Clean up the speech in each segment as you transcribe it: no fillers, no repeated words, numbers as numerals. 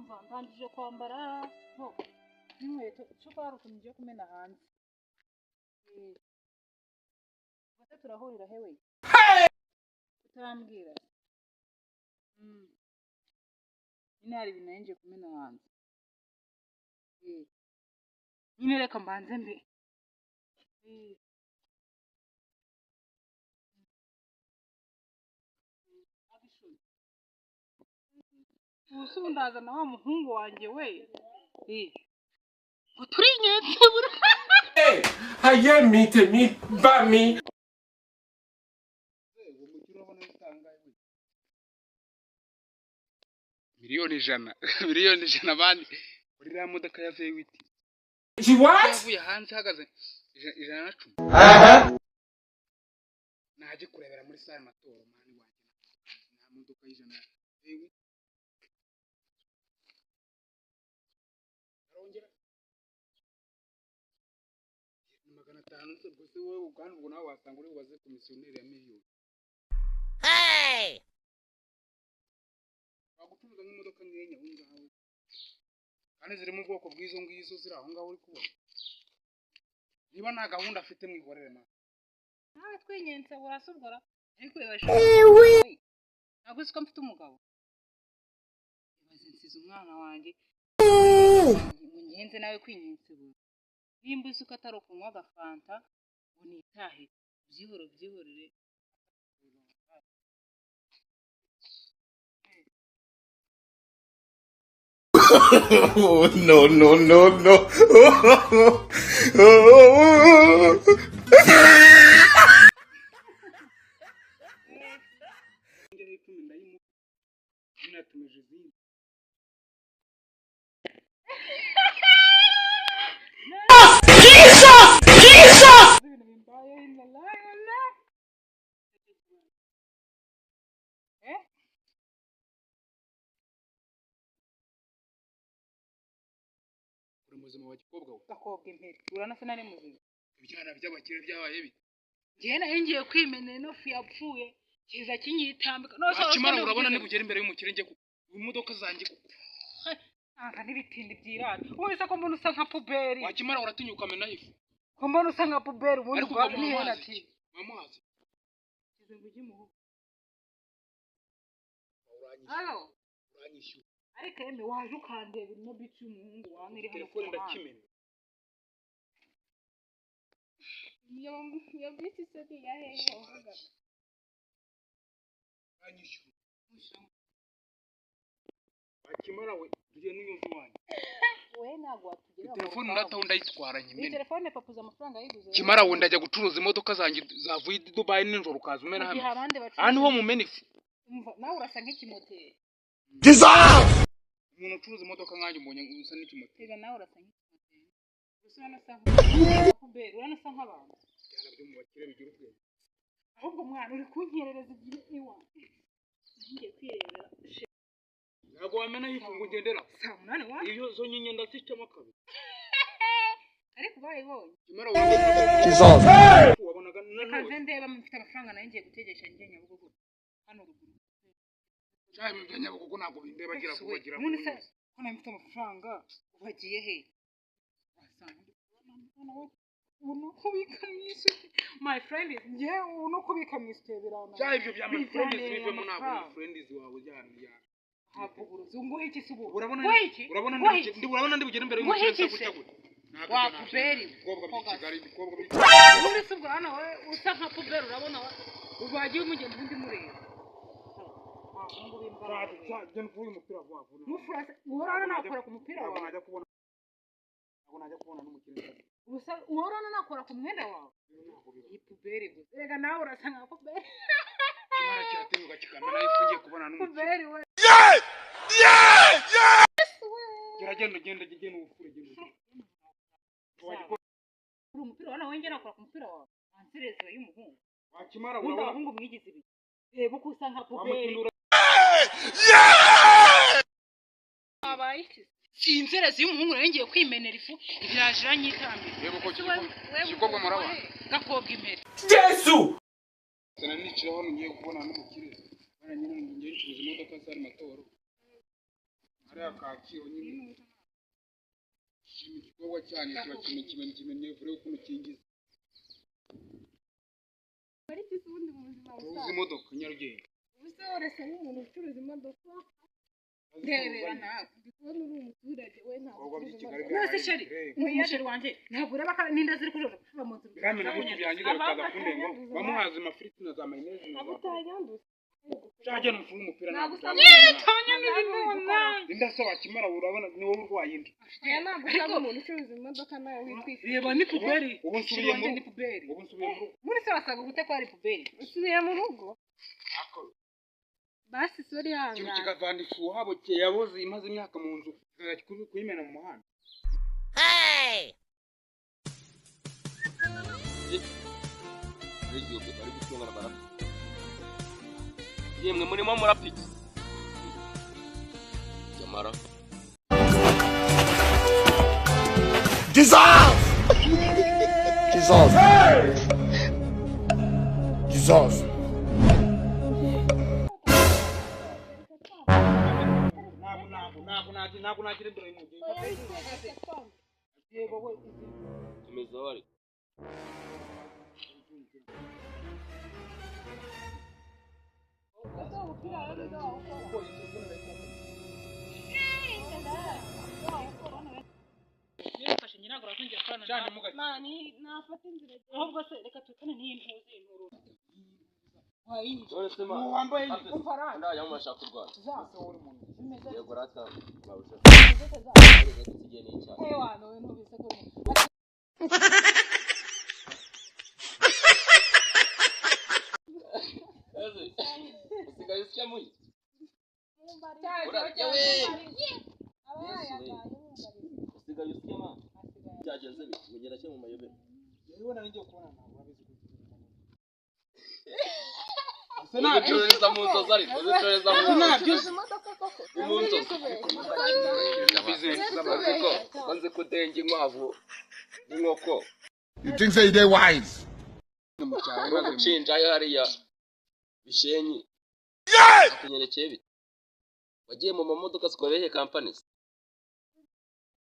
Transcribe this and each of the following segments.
Umva, ndangije kwambara ho n'inkweto, cyo hari utuntu ngiye kumena hanze. Ubwo se turahurira hewe utarambwira? Nyine hari ibintu nari ngiye kumena hanze. Nyine reka mbanze mbe. Action. Ubu se ubu ndazana wa muhungu wanjye we? Ngo turinyetse buri Ayé mi, tèmi bá mi. Uwo mukire urabona utangaye we. 100 miliyoni, 100 miliyoni bandi muri iriya modoka ya V8. She what? Yavuye hanze ihagaze 110. Najye kurebera muri sale matoro man wanjye, nta modoka y'ijana ya V8. Arongera ni 500 se? Ubwo se wowe ubwandu, ubwo nawe wasanga uri bubaze komisiyoneri ya miliyoni. Wagucuruza nk'imodoka nk'enye aho ngaho, kandi ziri mu bwoko bw'izo ngizo ziri aho ngaho uri kubona. Niba nta gahunda afite, mwihorere man. Nawe twinyense urasubwara, ariko ntabwo uzi ko mfite umugabo. Ibaze nsize umwana wanjye ngo ngenze nawe kwinyinsibura. Nimba uzi ko atari ukunywa agafanta ngo nitahe, byihore byihorere. Oh, no, no, no, no. Ngeraho 10 ndayimuha, natumije izindi. Ibintu bimbayeho inala. Eh? Uri muzima wa gikobwa we? Gakobwa imperi, urana se nari muzima? Ibyana by'abakire byabaye bite? Njyewe nari ngiye kwimenera ino fu yapfuye kiza kinyitambika none se. Akimara urabona nibugera imbere y'umukire njye ku imodoka zanjye. Nanga n'ibitindi byirata wowe se, ko mbona usa nka puberi. Wakimara uratinyuka amena ifu. Ko mbona usa nka puberi ubundi Ariko ubwo ubwo ni mumazi ati mamuhazi. Kize ngo ujye imuhugu. Uranyishyura. Halo. Uranyishyura. Ariko eme waje ukandeba ino bici y'umuhungu wawe iri hano ku Telefone muhanda. ndakimena. Iyo bisi se ni iya hehe wavugaga? Uranyishyura wakimara we, tugiye n'iyumvi wanjye. We ntabwo watugera mu Telefone rupangu. ndataho ndayitwara Iyi nyimene. telefone papuza amafaranga yayiguze. Kimara we, ndajya gucuruza imodoka zanjye zavuye i Dubai nijoro, ukaza umena Mu gihe hano. abandi Aha bacuruza. niho mumena ifu. Umva, nawe urasa nk'ikimoteri. Umuntu ucuruza imodoka nkanjye umbonye usa n'ikimoto? Tega, nawe urasa nk'ikimoteri gusa, urana nka puberi, urana usa nk'abantu. Ibyana byo mu bakire bigira ubwenge. Ahubwo mwana uri kunkerereza igihe iwa ngiye kwirebera. Ntabwo wamena ifu ngo ugendera. Saa 8 wa. Iyo zo nyine ndazicamo kabiri. Ariko bayibonye. Kimara wabonaga Reka nanone. nze ndeba mfite amafaranga nayo ngiye gutegesha njye Nyabugogo hano ruguru. Cyaha ibyo bya Nyabugogo ntabwo bindeba, gira vuba, gira None vuba. se ko nayo mfite amafaranga, wagiye he? Wasanga ndi kubona mwana we, ubu ni ukubika mu isuti my friend, njye ubu ni ukubika mu isuti birananiye. Cyaha ibyo bya my friends Bizaneye bivemo, ntabwo my amafaranga. friends wawe byana byana. Habwa uburozi, nguhe iki se ubu? Urabona Nguhe iki? Urabona Nguhe iki? urabona ndi bugere imbere Nguhe y'umukire iki nsa se? gutya gutya. Ntabwo Wa ibyo puberi. Ibikobwa by'i Kigali, ibikobwa by'i Ubundi se ubwo hano wowe usa nka puberi, urabona ubu wagiye umugenda ubundi mureba abahungu b'imbaraga. Genda ukure uyu mupira vuba vuba. Mufurase uhorana nakora ku mupira Ntabwo wawe. najya kubona, ntabwo najya kubona n'umukire nsa. Ubusa uhorana nakora ku mwenda wawe. Ntabwo biba. Iyi puberi gusa, erega nawe urasa nka puberi. Kimara kiratinyuka kikamena ifu ngiye kubona n'umukire. Puberi we. Genda genda genda ubufure, genda ubufure. Uri umupira wawe, nawe nakora ku mupira wawe wansereze y'umuhungu. Wakimara Ubundi urabona abahungu mwigize ibi, reba uko usa nka puberi. Wamutindura. Wabaye iki? Si inzerezi y'umuhungu, nawe ngiye kwimenera ifu ibiraje iranyitambira. Reba uko Ese we ikikobwa murabona. Gakobwa imbere. Jésù. Sana nicira hano ngiye kubona n'umukire. Bana nyine ngiye ncuruza imodoka zari matoro. Hariya Kacyiru nyine. Shima igikorwa cyanyu kiba kimennye vure ukuntu kingiza. Bari iki se ubundi mu buzima Uzi busanzwe? imodoka Nyarugenge. Ubu se worese nk'umuntu ucuruza imodoka? Ndebera nawe. Ndi kubona uri umuturage we ntabwo Ibikorwa by'i ucuruza Kigali imodoka. None se sheri, umusheri wanjye ntabwo ureba ko n'inda ziri kujojoba haba mu nzu. Biramena gutyo byangiza bikaza kundengaho. Bamuhaza amafiriti na za mayoneze na Ntabwo za utanyanduza. Cyajya nufunga umupira Ntabwo ntabwo. usanga Inda se wakimara urabona ni wowe urwaye inda. Oya, ntabwo usanga umuntu ucuruza imodoka nawe witwika. Reba ni puberi. Ubu nsubiye mu ni puberi. Ubu nsubiye mu rugo. Muri se wasaga gute ko ari puberi? Usubiye mu rugo? Basi sori Ikintu hangana. kikavana ifu habokeye yaboze imaze imyaka mu nzu kikajya kuyimena mu muhanda. N'igihugu bari gutungana barapfa. Yemwe murimo murapfa iki? Jamara. Jesus! Jesus! Jesus! Ntabwo nagira imbere y'umubyeyi. Yego we. Komeza wari. Nifashe nyina ntabwo urazongera gukorana Cyane nawe. mugake. Mani, nafata inzira. Ahubwo se reka tukane n'iyi ntuzi iyi nturu. Wayinyishe. None se ma. Wambaye Ndajya mu mashaka kurwana. Yego rata. Mabusha. Tugiye n'icyayi. Ewa, nowe ntubise ko. Ese usigaye usya muyi. Urarya we. Abaye Usigaye usya ma. Byagenze bite? Ngo ngera cyo mu mayobera. Yewe nari ngiye kubona ntabwo urabizi ko Uzicoreza mu nzozi ariko uzicoreza mu nzozi. Imodoka koko. Ni mu nzozi. Banze ko banze kudenga inkwavu n'inkoko. You think say they wise? Mu cyaro No gucinjayo hariya bishenyi. Akunyerekeye bite? Wagiye mu mamodoka zikoreye companies.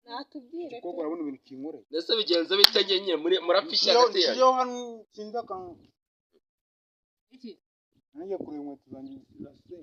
Natubwire. Igikoko urabona ibintu kinkoreye. Ndetse bigenze bite nyenye muri murapfa ishyaka hagati yanyu. Ngiyeho hano sinzi akantu. Iki? Nanjye kureba inkweto zanjye zirase.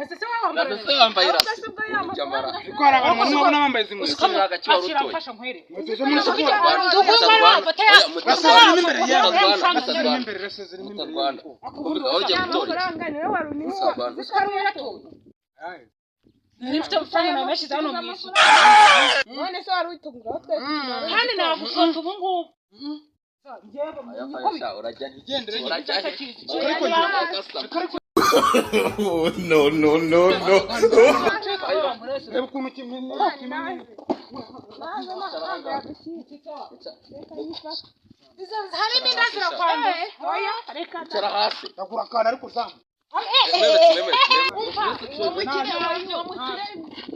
Ese se wowe wambaye. Nandese wambaye Ahubwo irasi. se ubwo ya Jamara. Ariko hari abantu bamwe ubona bambaye izi nkweto. Usukamo agaciro Akira urutoye. mfasha nkwereke. Inkweto zo muri siporo. Zirimo imbere rase zirimo imbere. Mutarwana. Aho ugiye Ya gutora iki? mafaranga niwe wari uniwa. Mutarwana. Uziko uyatoye. Nari mfite amafaranga nawe nashyize hano mu isuku. None se wari witungura twese tumara. Kandi nagusonza ubu ngubu. Ayafasha urajya Igendere urajya he? Ariko Oh, no, no, no, no. reba ukuntu kimwe Naze. Naze ntabwo yagushyira. Reka yifate. Harimo inda zirakwanduza. Oya, reka da. Icara hasi. Ndagura akantu ariko zamu.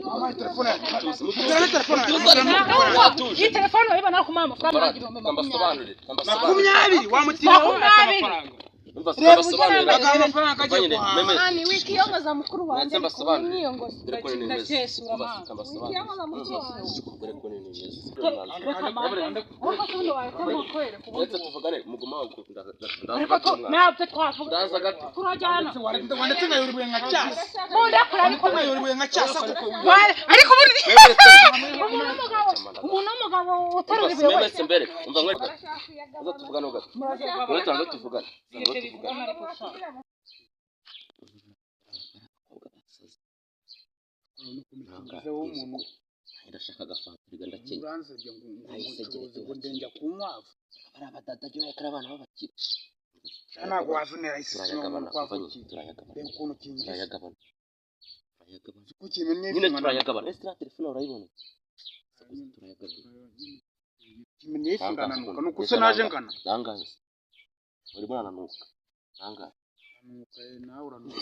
Wampaye telefone yanjye. Mutera telefone yanjye. Iyi telefone urayibona ariko umuha amafaranga yanjye 20,000. Mbasobanurire. 20 wamutira wowe amafaranga. Mbasobanurire. Agaha amafaranga agiye guhaha. Mani, wikiyongoza mukuru wanjye. Ndetse mbasobanurire. Mwiyongoza. Dore ko nini imeze. Wikiyongoza mukuru wanjye. Dore ko nini imeze. Reka mbanze. Ariko se ubundi wareka nkakwereka ubundi. Ndetse tuvugane muguma aho Ariko tu ntabyo twavuga. Ndaza gato. Turajyana. Wanditse nkayoribuye nka cyasa. Munda kure ariko Nkayoribuye nka cyasa kuko ariko ubundi umuntu w'umugabo uterura ibuye wese. Meme mbere. Umva nkwereke. Urashaka kuyagabana. Uza tuvugane ho gato. Uretse tubanze tuvugane. Tubanze tuvugane. Ngizeho umuntu Ndashaka agafanta rega ndakenya. uransebye ngo ngo ngo ndenjya ku nkwavu. Bari abadada ryo ari abana b'abakire. Ntabwo wavunira isi Turayagabana umuntu kwavukiye. turayagabana. Reba ukuntu kingiza. Turayagabana. Turayagabana. Kuko kimennye Nyine turayagabana. Ese iriya telefone urayibona? Turayagabana. Kimennye ifu ndananuka. Nuko se naje ngana. Nangahe se? Urimo urananuka. Nangahe? Nanuka nawe uranuka.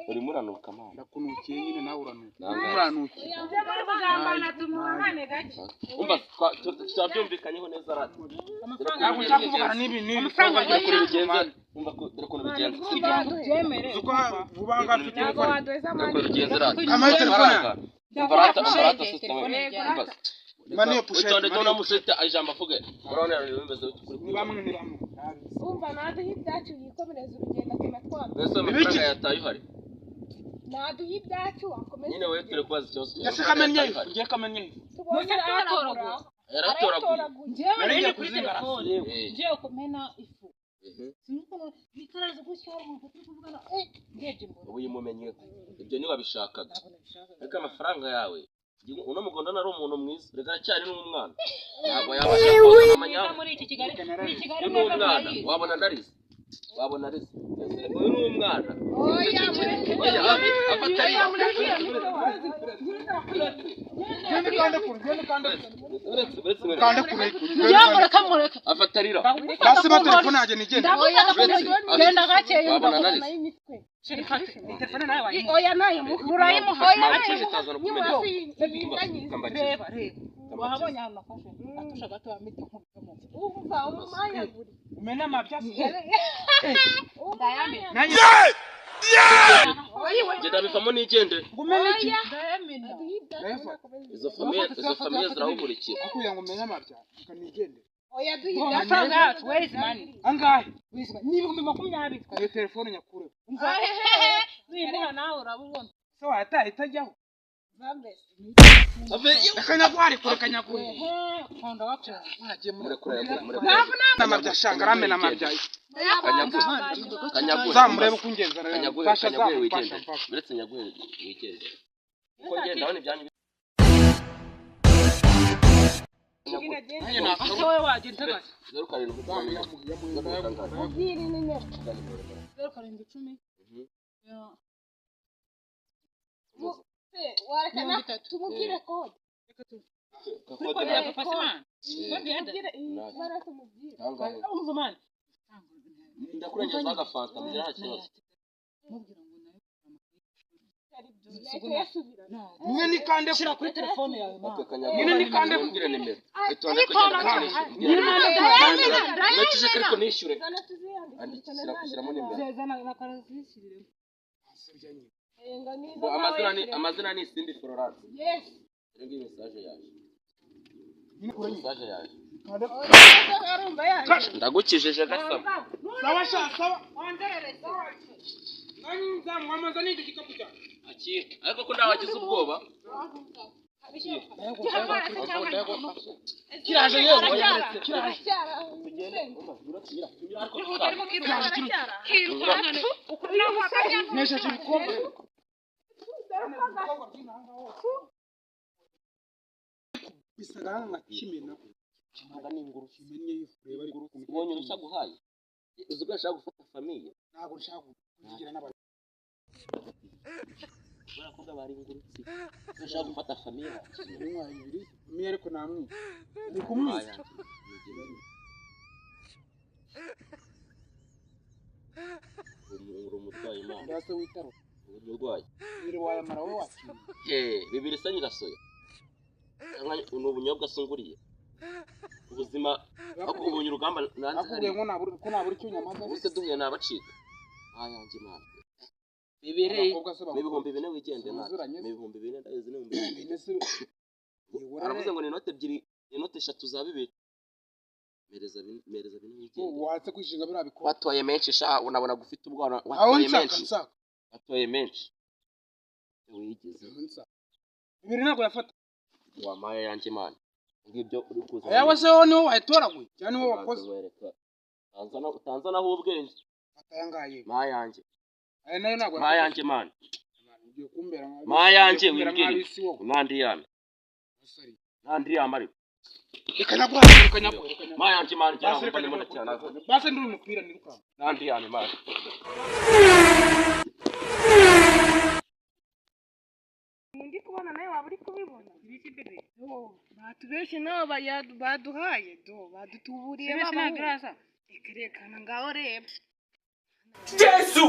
Urimo uranuka mama. Ndakunukiye nyine, nawe uranuka. Nangaye. Uranukiye. Ibyo muri kugambana tumuhane gake. Umva, twabyumvikanyeho neza rata. Ntabwo nshaka kuvugana n'ibi n'ibi. Amafaranga Dore ukuntu bigenze. Umva dore ukuntu bigenze, sibyo? Byemere. Uzi ko vuba aha ngaha mfite Ntabwo gukora. waduheza Dore amande. ukuntu bigenze rata. Amaye telefone yawe. Umva rata, umva rata, sister we. Telefone Umva. Mani iyo pushete, Witonde, mani tona iyo mushete ijambo avuge. Urabona bimeze bite kuri Ni bamwe, ni bamwe. Umva, naduhe ibyacu yikomereze urugendo tunatwara. Mbese amafaranga yataye uhari? Naduhe ibyacu akomeze. Nyine wowe turi kubaza ikibazo. Ese kamenye ifu, ngiye kamenye ifu. Tubonye aratoragura. Yaratoraguye. Njyewe Nari nari ngiye kuri kuzinga telefone. Eh. Ngiye kumena ifu. Mhm. Sinzi ukuntu bikaraza gutya, hari umuntu turi kuvugana, ndebye mbona. Ubu uyimumenyeho. Ibyo ntiwabishakaga. Ntabwo nabishakaga. Ariko amafaranga yawe, uno mugondo ari umuntu mwiza, reka aracyari n'umwana, ntabwo yabasha koza Mwiza amanyamu. muri iki Kigali, muri Kigali Uyu ni mwebwe umwana, murayizi. wabona ndarize, wabona arize. Uyu ni umwana. Oya, mureke. Oya, afata arira. Genda ukande kure, genda ukande kure. Uretse, uretse, uretse. Ukande kure. Njyewe mureka mureka. Afata arira. Basi ba telefone yanjye nigende. Ndagufata ku Uretse, ntoki, genda gakeya. Wabona narize. Y'imitwe. Telefone nawe wayimuha. Oya, nayimuha. Urayimuha. Oya, Mama, nayimuha. itaza no Nyuma kumeneka. yinganyiza. Kambakiza. Reba, reba. Wahabonye ahantu nafashe. Atusha gato wamita nkubita. Umva, umumanyagure. Umena amabya. Ndayamena. Nanjye Genda bivamo nigendere. ngumene iki? Ndayamena. Naduhe ibyacu akomeze. Izo famiye, izo famiye zirahugurikira. Kugira ngo umenye amabya, reka nigendere. Oya, duhe ibyacu. Amafaranga yacu, where is money? Angahe? Where is money? Ni 20,000. Iyo telefone nyakure. Nimuha nawe urabubona. Se wayataye itajyaho. Ave, Reka nyaguhare kure, reka nyaguhe. Nkunda wakunda. Mwagiye muri murekure, murekure. amabya shanga, aramena amabya. Kanyaguhe. Kanyaguhe. Zamurebe uko ungenza rero. Kanyaguhe, Mfasha, kanyaguhe zamufasha, wigendere. mfasha. Uretse nyaguhe wigendere. Kuko ngenda ndabona ibyanyu. Nanjye Ese wowe wagenze gake? 07 10. Zeru kangahe? Mubwire nimero. 0710. Mhm. Ya. Wareka 30. tumubwire kode. Reka tu. Kode Kode ya nawe. papa Simana. Kode ya Tumubwire iyi Nawe. bara tumubwire. Kangahe? Umva man. Ndakurengezaho agafanta, mbwira nta kibazo. Mubwira ngo nayo Yahita yasubira. Nyine nikande Shira kuri telefone yawe man. Okay, kanyaguhe. Nyine nikande Mbwira nimero. Itonde Ariko kugenda ntabwo- kanishyure. Nyine Mbwira. Naceceka ariko nishyure. Zana tuziyandikishe. Andikisha, shyiramo nimero. Zana na karazishyirire. Ngo nizo Ngo amazina ni nawe. amazina ni Simbi Florence. Yes. Dore ngiyi message yaje. Message yaje. Oya, arumva yaje. Ndagukijije gasaba. Sawa sha, sawa. Nanjye nzamuhamaza n'icyo gikapu cyanjye. Akira. Ariko ko ntawagize ubwoba. Kiraje yewe, kiraje. Nesheje ibikombe. Bisagara nka kimena. Kimennye ifu, reba ariko ukuntu Ubonye urushya guhaye. Uzi ko yashaka gufata famiye. Ntabwo nshaka kugira n'abantu. Abakobwa bari ingurutsi. Yashaka gufata famiye. Intwari ibiri, umwe ariko namwica. Ndi kumwica. Uri umurwayi Imana. Ndase witaro. Uri umurwayi. Biri wayamara wowe wakira. Eh, bibiri se nyirasoya. Cyangwa ni ubunyobwa asunguriye. Ubuzima ariko ubonye urugamba nanze Nakubwiye hariya. ngo nabura ko nabura icyo nyamaza. Ubuse duhuye nabacika. Ayanjye Imana. Bibiri Abakobwa se ni 4000 wigende nawe. Uzuranye se. Ni 4000 ndabizi ni 4000. Bine se. Aravuze ngo ni inote ebyiri, ni inote eshatu za bibiri. Mereza bine, mereza bine wigende. Watse kwishinga biriya bikorwa. Watoye menshi sha, unabona gufite ubwana, Aho watoye nshaka menshi. nshaka. Watoye menshi. Wigeze. Aho nshaka. Bibiri ntabwo yafata. Wamaye yanjye Imana. Ngibyo uri kuza. Ayawe se wowe niwo wayitoraguye cyangwa niwo wakoze. Utanzanaho ubwenge. Fata aya ngaya yewe. Ma yanjye. Aya nayo ntabwo Ma yanjye Mana. Ugiye kumbera nka Ma yanjye ugiye kumbera wibwire. nk'ab'isi wowe. Nandi yame. Sorry. Nandi yame ariko. Reka nyaguhaye, reka nyaguhe, reka nyaguhe. Ma yanjye Mana Basi cyangwa reka mbona nyaguhe. cyane. Basi nduri umupira nirukanka. Nandi yame Mana. Ndi kubona nawe waba uri kubibona. Batubeshye nabo baduhaye do badutuburiye Sibese ntabwo iraza. Reka reka ngaho reba. Jésù!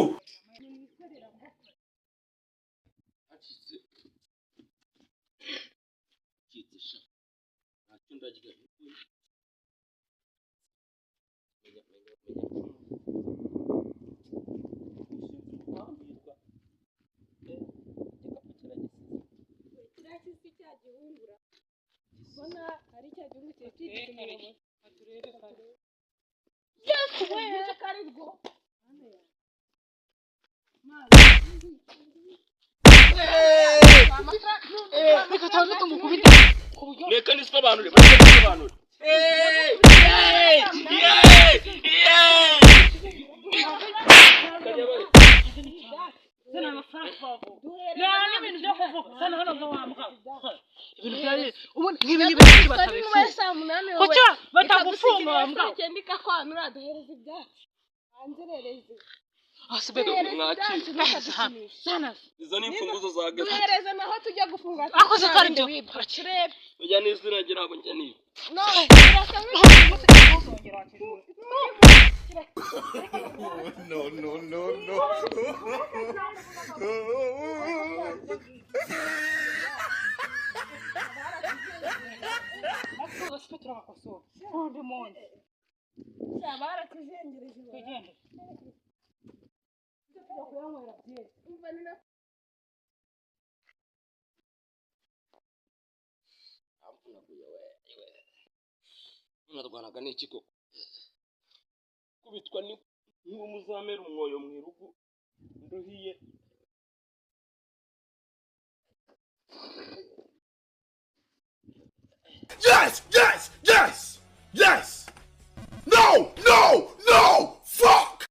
Kiracitse, citse sha, ntacyo ndarya. Menya, menya, menya. Ushinzwe umuhambirwa. Igikapu kiragisize. Kiriya kisi cya gihungura ubona ari cya gihungu kiba kigize umuyobozi. Turebe kare. Yesu we, ko ari rwo! Reka tubanze tumukubite ku buryo Reka nisobanure, reka nisobanure. Zana amafaranga twavuga. Nta n'ibintu byo kuvuga. Zana hano ngo wambwa. Ibintu bya ubundi nk'ibi ngibi kuki batabifunga? Saa munani wowe. Kuki batagufunga wambwa? Ikagusigira ikakwanura, duhereze ibyacu anzerereze. Asi bebe. Duhereze Mwakire. ibyacu, ntukadukinishe. Zana. Izo ni imfunguzo za gato. Duhereze naho tujya gufunga. Ako se kari byo. Turebe. Ujya n'izina rye, ntabwo njya niba. No, birasa nk'ibintu. Ntuzongere wakijura. No, no, no, no. Ariko sipe turabakosora. Undi munsi. Baratuzengereje. Tugende. Tujya kuyanywera byeri. Umva ni na Amvunaguye we, we. Narwanaga n'iki koko? Kubitwa ni nk'uwo muzamera umwoyo mu irugu nduhiye. Yes, yes,